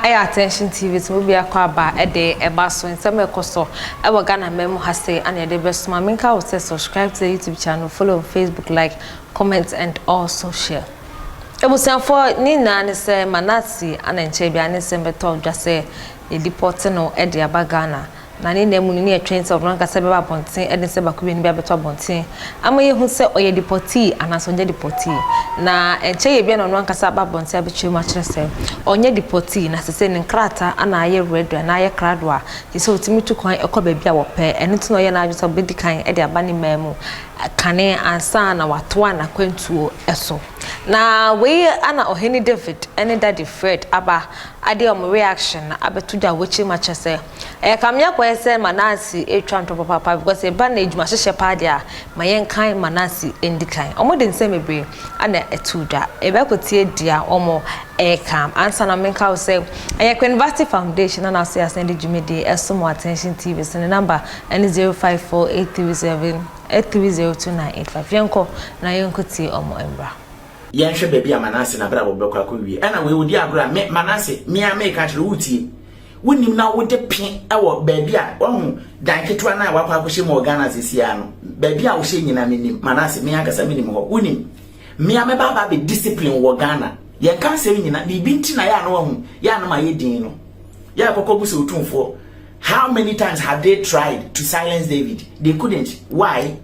Aha ɛyɛ Attention TV so obi akɔ aba ɛde ɛba so nsɛm ɛkɔ so ɛwɔ Ghana man mu ha sei ana yɛde bɛsoma. Menka wo sɛ subscribe to the YouTube channel, follow on Facebook, like, comment and also share. Abusuafoɔ, ne nyinaa ne sɛ Manasseh ana nkyɛn bi a ne nsɛm bɛtɔ dwa sɛ yɛ deport no ɛde aba Ghana. Na ne nna mu no, ne yɛtwɛn sɛ ɔno ankasa bɛba abɔnten de nsɛm baako mmienu bi abɛto abɔnten ama yɛahu sɛ ɔyɛ deportee anaasɛ ɔnyɛ deportee. Na ɛnkyɛ yɛ bia na ɔno ankasa aba abɔnten abɛkyerɛ mu akyerɛ sɛ ɔnyɛ deportee na sɛ sɛ ne nkrataa ana ayɛ ready anaa ayɛ krado a, kyerɛ sɛ ɔtumi tu kwan kɔ baabi a wɔpɛ. Ɛno nti na ɔyɛ n'adwene sɛ ɔbɛdi kan de aba ne man mu kane ansa na watoa n'akwantuo so. Na wei ana Ɔhene David ne Daddy Fred aba ade wɔn reaction abɛto dwa wɔ akyiri mu akyerɛ sɛ ɛyɛ kame akɔyɛ sɛ Manase retwa ntɔ papaapa because ɛba no adwuma hyehyɛ paa deɛ a, ma yɛnkan Manase ndi kan. Wɔde nsɛm bebree ana ɛtoo dwa. Yɛbɛkɔtie deɛ wɔn reka. Ansa na menka wo sɛ ɛyɛ Queen Foundation na n'aso yɛ asan de dwumadie ɛsom wɔ Attention TV so. Ne number ɛne 054837 8302985. Yɛnkɔ na yɛnkɔtie wɔn mmra. Yɛnhwɛ baabi a Manase n'abrabɔ bɛkɔ akɔwie. Ɛna wei ɔdi agorɔ a, me, Manase, me ara mereka akyerɛ wo, woretie. Wonim na wode pe wɔ baabi a, wahu, dan ketewa no a wakɔ akɔhyɛ mu wɔ Ghana seesei ara no, baabi a wohyɛ nyinaa menim, Manase, me ankasa menim hɔ. Wonim, me ara mɛba aba abɛ discipline wo wɔ Ghana. Yɛnka asɛm nyina, biribi nti na yɛ a na wahu, yɛ a na mayɛ din no. Yɛ a kɔkɔ bu sɛ otumfoɔ. How many times have they tried to silence David? They couldn't. Why?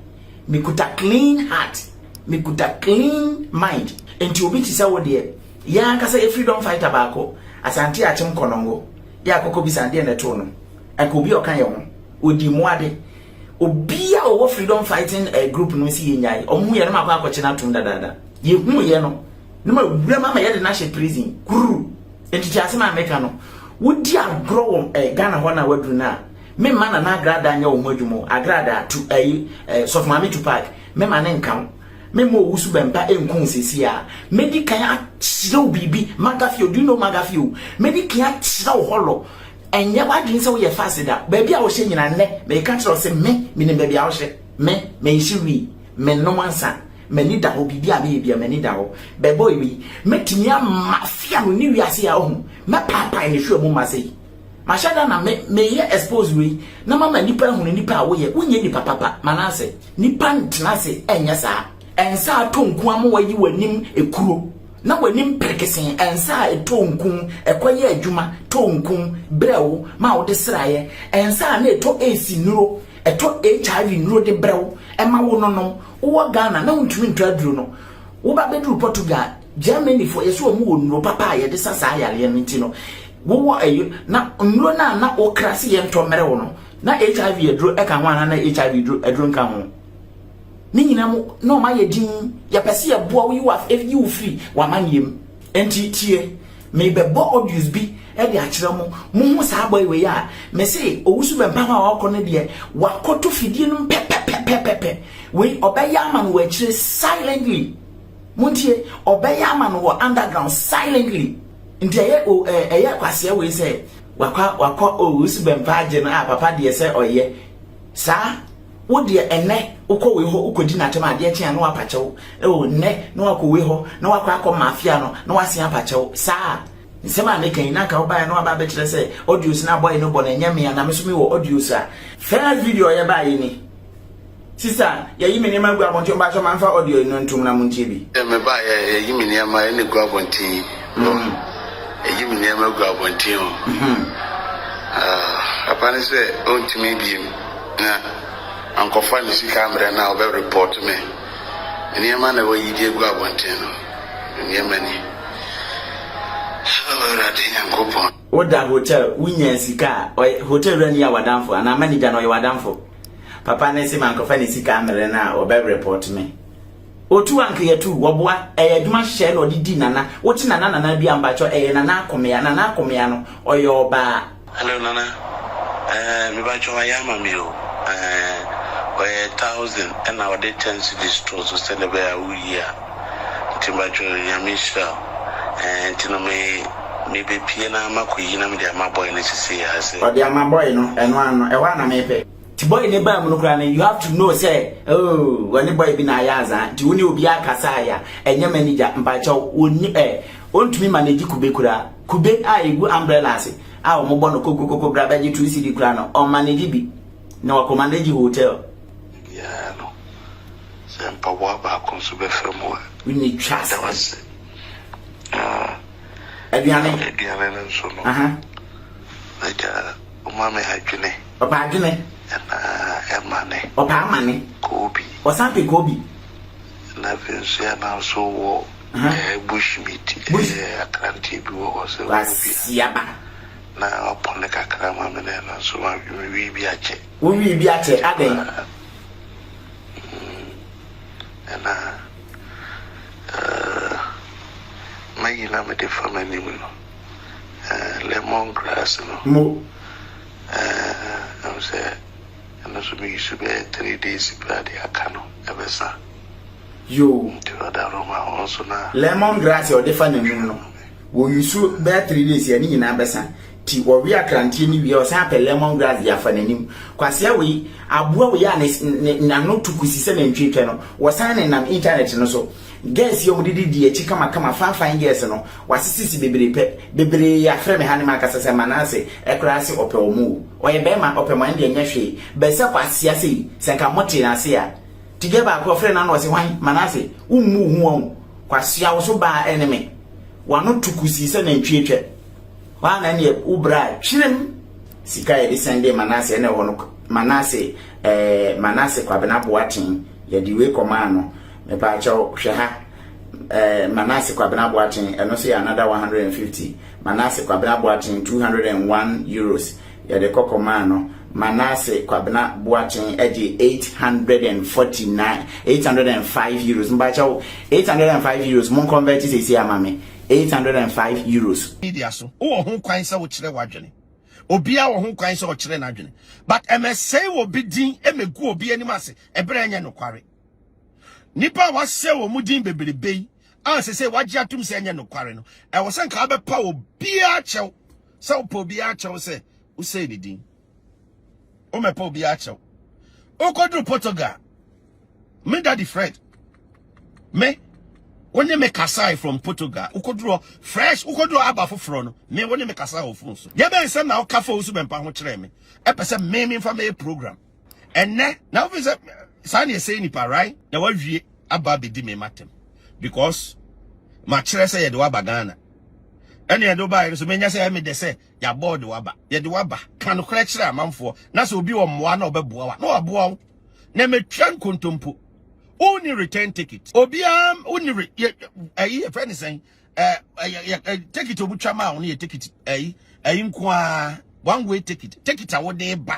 Mekuta clean heart. Mekuta clean mind. Nti obi te sɛ wo deɛ, yɛn ankasa yɛ freedom fighter baako, Asante Akyem Kɔnɔngo, yɛ akɔkɔ bisa adeɛ na ɛtoo no. Anka obi a ɔka yɛn ho, ɔdi mmoa de. Obi a ɔwɔ freedom fighting group no si yɛ nyae, ɔmo hu yɛ no ma akɔ akɔkye no atom dadaada. Yɛhu yɛ no, ne ma wura ma ma yɛde no ahyɛ prison. Kuru. Nti te asɛm a meka no, wodi agorɔ wɔ Ghana hɔ na waduru no a, memma Nana Agradaa nyɛ wo ho adwuma o. Agradaa, tu, ayi, Sɔfo Maame Tupac, mema ne nka wo. Memma Owusu Bɛmpa nku wo seesei a. Mɛdi kan akyerɛ wo biribi. Magafio, do you know Magafio? Mɛdi kan akyerɛ wo hɔlɔ. Ɛnyɛ w'adwene sɛ woyɛ fast da. Baabi a wohyɛ nyinaa nnɛ, meka kyerɛ wo sɛ me, menim baabi a wohyɛ. Me, menhye wii, mennom nsa. M'ani da hɔ, biribi a meyɛ bia m'ani da hɔ. Bɛbɔ wei, mɛtumi ama fia no ne wiase a ɔho. Mɛpaapae ne hwɛ mu ma sɛ yi. Mahyɛ da na me meyɛ expose wei na mama nipa ahunu nipa a woyɛ. Wonyɛ nipa papa, Manase. Nipa ntena ase ɛnyɛ saa. Nsa a ɛtɔ nku ama wayi w'anim ekuro na w'anim perekesee. Nsa a ɛtɔ nku ɛkɔyɛ adwuma tɔ nku brɛ wo ma wode sraeɛ. Nsa a na ɛtɔ AIDS nnuro, ɛtɔ HIV nnuro de brɛ wo ɛma wo nonom. Wowɔ Ghana na wontumi ntɔ aduro no. Woba bɛduru Portugal, Germany foɔ yɛsɛ wɔn wɔ nnuro papa a yɛde sa saa yareɛ no nti no wowɔ ɛyi na nnuro no a na wokra se yɛntɔ mmerɛ wo no na HIV aduro ɛka ho anaa na HIV aduro aduro nka ho. Ne nyinaa mu na ɔma yɛ din, yɛpɛ sɛ yɛboa wo yi wo yi wo firi w'amanneɛ mu. Nti tie, mebɛbɔ audios bi de akyerɛ mo, mohu saa boy wei a mese Owusu Bɛmpa hɔ a ɔkɔ no deɛ wakɔto fidie no mu pɛpɛpɛpɛpɛ. Wei ɔbɛyɛ ama no wɔ akyire silently. Montie, ɔbɛyɛ ama no wɔ underground silently. Nti ɛyɛ o ɛyɛ kwaseɛ wei sɛ wakɔ wakɔ Owusu Bɛmpa agye no a papa deɛ sɛ ɔyɛ saa. Wo deɛ ɛnɛ wokɔ wei hɔ wokɔdi n'atɛm a adeɛ kye a na wapakyɛw o, nnɛ na wakɔ wei hɔ na wakɔ akɔ mafia no na wasen apakyɛw saa. Nsɛm a meka yi na anka wobaeɛ na waba abɛkyerɛ sɛ audios no a boy no bɔ no ɛnyɛ me a na me nso mewɔ audios a. First video a ɔyɛ baeɛ ni. Sister, yɛyi me nneɛma agu abɔnten, mpakyɛw ma mfa audio no ntom na montie bi. Sɛ mebaeɛ a yɛyi me nneɛma ɛna egu abɔnten yi hɔ, yɛyi me nneɛma agu abɔnten hɔ. Ah, papa no sɛ ɔntumi biem na ankɔfa ne sika ammrɛ no a ɔbɛ report me. Me nneɛma na wayi de agu abɔnten no, me nneɛma ni. Oh, Awurade Nyankopɔn. Woda hotel, wonya sika a, ɔyɛ hotel wura ni yɛ w'adamfo anaa manager no ɔyɛ w'adamfo? Papa no se mankɔfa ne sika ammrɛ no a ɔbɛ report me. Otu anka yɛtu, wɔboa, ɛyɛ adwuma nhyehyɛe na ɔde di Nana. Wote Nana Nana bi a mpakyɛw ɛyɛ Nana Akomea, Nana Akomea no ɔyɛ ɔbaa. Hello Nana, eh mepakyɛw wayɛ ama me o, eh ɔyɛ thousand ɛna ɔde ten cedis too so sɛdeɛ ɛbɛyɛ a woyi a, nti mepakyɛw Nyame nhyira wo, eh nti no me mebɛpie na makɔyi na mede ama boy no sesei ara sɛ. Ɔde ama boy no, ɛno ano, ɛhɔ a na mepɛ. Nti boy ne baa mu no koraa no you have to know sɛ oh wɔne boy bi na ayɛ azaa nti wo ne obi akasa ayɛ a ɛnyɛ manager mpakyɛw wɔnni ɛ. Ɔntumi manage kube koraa. Kube a ɛgu umbrella ase a wɔbɔ no kokokoko bra bɛgye 2 cedi koraa no, ɔmmanage bi. Na wakɔ manage hotel. Biara no, sɛ mpaboa baako nso bɛfa mu a, Wonni twa meda wo asɛm. ase. Ah, Aduane. aduane no nso no, Aha. agya, woma me adwene. Ɔpɛ adwene. Ɛna ɛmane. Ɔpɛ amane. Koobi. Ɔsan pɛ koobi. Na afei nso yɛ na nso wɔ bush meat. Bush. Akranteɛ bi wɔ hɔ sɛ wɔ bi a. Kwasiaba. Na wapɔne kakra ma me na ɛno nso ma mewi bi akyɛ. Wowi bi akyɛ adɛn? Ɛna mayi na mede fa m'anim no, lemon grass no. Mo. Ɛm sɛ ɛno nso meyi so bɛyɛ 3 days bi a de aka no ɛbɛsa. Yoo. Nti ɔda roma hɔ nso na. Lemon grass a ɔde fa n'anim no, wɔyi bɛyɛ 3 days a ne nyinaa bɛsa. Ti wɔwe akranteɛ no wie a, ɔsan apɛ lemon grass de afa n'anim. Kwasea wei, aboa wei a ne ne n'ano to kusi sɛ nantwie twɛ no, wɔsan nenam internet no so. Girls yi a wɔde didi akyi kamakama, fine fine girls no, wasesesi bebree pɛ. Bebree afrɛ me ha ne ma akasa sɛ Manase ɛkoraa se ɔpɛ wɔn o. Ɔyɛ bɛrima, ɔpɛ mo, ɛno deɛ nyɛ hwee. Bɛsɛ kwasea sei, sɛ nka mote n'ase a. Ti gɛ baako ɔfrɛ n'ano ɔse hwan Manase, wommu wo ho wɔn. Kwasea wo so baa ɛne me. Wano to kusi sɛ nantwie twɛ. Hɔ a na neɛ wo bra twerem. Sika yɛde sɛnde Manase ɛna ɛhɔ no Manase Manase Kwabena Boateng yɛde wei kɔmaa no. Mepaakyɛw hwɛ ha. Manase Kwabena Boateng, ɛno nso yɛ another 150. Manase Kwabena Boateng, €201 yɛde kɔ kɔmaa no. Manase Kwabena Boateng agye 849, €805. Mpaakyɛw, €805, mon convert sɛsi ama me, €805. Media so wowɔ ho kwan sɛ wokyerɛ w'adwene, obiara wɔ ho kwan sɛ ɔkyerɛ n'adwene, but ɛmɛsɛe wɔ bi din, ɛmɛgu obi anim ase ɛberɛ ɛnyɛ nokware. Nipa a wasɛe wɔ mu din bebrebe yi a sɛ wagye atom sɛ ɛnyɛ nokware no, ɛwɔ sɛ nka wobɛpa obiara kyɛw sɛ wopɛ obiara kyɛw sɛ wosɛe ne din. Womɛpa obiara kyɛw. Wokɔduru Portugal, me Daddy Fred, me wo ne me kasae from Portugal. Wokɔduru hɔ fresh, wokɔduru aba foforɔ no, me wo ne me kasae wɔ phone so. Deɛ bɛn nsɛm na woka fa wo so bɛmpa ho kyerɛ me ɛpɛ sɛ me memfa mɛyɛ program ɛnɛ na wofi sɛ saa ne ɛsɛe nipa, right? Na wawie aba abɛdi me matam because makyerɛ sɛ yɛde waba Ghana ɛne yɛde wobaeɛ no so menya sɛ ɛme dɛ sɛ yɛabɔ de waba, yɛde waba. Ka nokorɛ kyerɛ amanfoɔ na sɛ obi wɔ mmoa na ɔbɛboa wa na waboa wo na mɛtwa nkontompo. Wonni return ticket, obiara wonni ɛyi yɛfrɛ ne sɛn, ɛɛ ticket obi twa maa wo no yɛ ticket ɛyi nko ara, one way ticket, ticket a wode ba,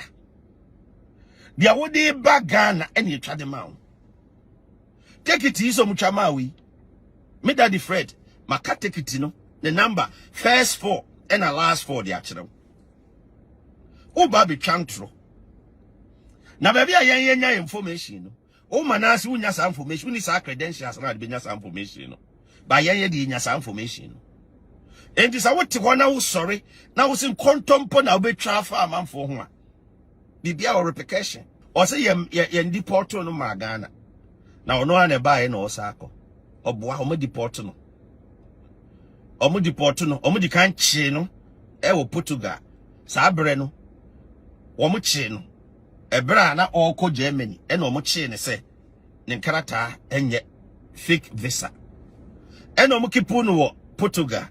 deɛ wode ba Ghana ɛna etwa de ma wo. Ticket yi sɛ ɔmo twa maa wo yi, me Daddy Fred, maka ticket no ne number, first four ɛna last four de akyerɛ wo. Woba abɛtwa ntorɔ na baabi a yɛn yɛnya information no, woma no ase wonya saa information, woni saa credentials na ade bɛnya saa information no ba. Yɛn yɛ de yɛnya saa information no. Enti sɛ wote hɔ na wosɔre na wo se nkontompo na wobɛtwa afa amanfoɔ ho a, biribia wɔ repercussion. Ɔsɛ yɛn yɛn deport no maa Ghana na ɔno ara na ɛbaeɛ na ɔsa akɔ ɔboa. Ɔmo deport no, ɔmo deport no, ɔmo di kan kyee no ɛwɔ Portugal. Saa berɛ no wɔn kyee no ɛberɛ a na ɔrekɔ Germany, ɛna ɔmo kyee ne sɛ ne nkrataa ɛnyɛ fake visa, ɛna ɔmo keep no wɔ Portugal.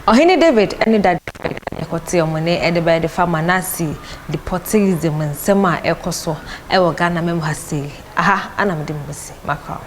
Ɔhene David ne Daddy Fred ɛkɔte ɔmo ne ɛde bɛyɛ de fa Manase deportism nsɛm a ɛkɔ so ɛwɔ Ghana mɛmu ha sei. Aha ana mede mo bɛsi makra.